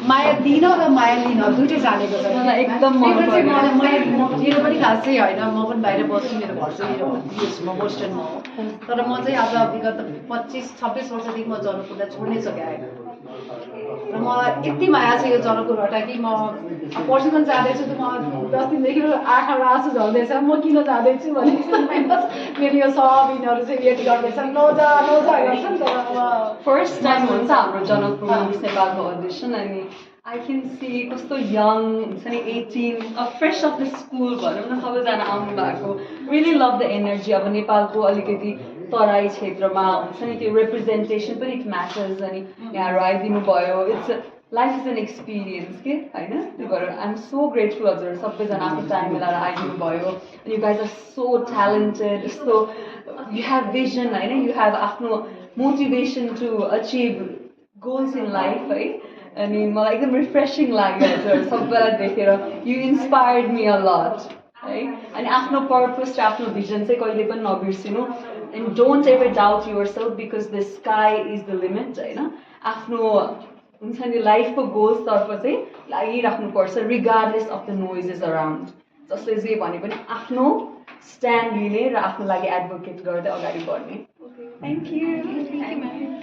माया दिन र माया लिन दुइटै जानेको छ मलाई एकदम मन त्यही चाहिँ पर्यो। मलाई मेरो पनि खासै होइन म पनि बाहिर बस्छु मेरो घर चाहिँ यो वेस्टर्नमा हो तर म चाहिँ आज विगत 25-26 वर्षदेखि म जनकपुरलाई छोड्नै सकेँ र मलाई यति माया छ यो जनकपुरबाट कि म पर्सि पनि जाँदैछु त म 10 दिनदेखि आँखाबाट आँसु झर्दैछ म किन जाँदैछु भन्ने मेरो यो सब यिनीहरू चाहिँ वेट गर्दैछन् नजा गर्छन् तर अब फर्स्ट टाइम हुन्छ हाम्रो जनकपुरमा मिस नेपालको अडिसन अनि आई क्यान सी कस्तो यङ हुन्छ नि 18 फ्रेस अफ द स्कुल भनौँ न सबैजना आउनु भएको रियली लभ द एनर्जी अब नेपालको अलिकति तराई क्षेत्रमा हुन्छ नि त्यो रिप्रेजेन्टेसन पनि इट म्याटर्स अनि यहाँहरू आइदिनु भयो it's life is an experience के होइन त्यो भएर आइ एम सो ग्रेटफुल हजुर सबैजना आफ्नो टाइम मिलाएर आइदिनु भयो you guys are so talented यस्तो यु हेभ भिजन होइन यु हेभ आफ्नो motivation to achieve goals in life है अनि मलाई एकदम रिफ्रेसिङ लाग्यो हजुर सबैलाई देखेर you inspired me a lot है अनि आफ्नो पर्पस र आफ्नो भिजन चाहिँ कहिले पनि नबिर्सिनु and don't ever doubt yourself because the sky is the limit होइन आफ्नो हुन्छ नि लाइफको गोल्सतर्फ चाहिँ लागिराख्नुपर्छ regardless of the noises around जसले जे भने पनि आफ्नो स्ट्यान्ड लिने र आफ्नो लागि एडभोकेट गर्दै अगाडि बढ्ने थ्याङ्क यू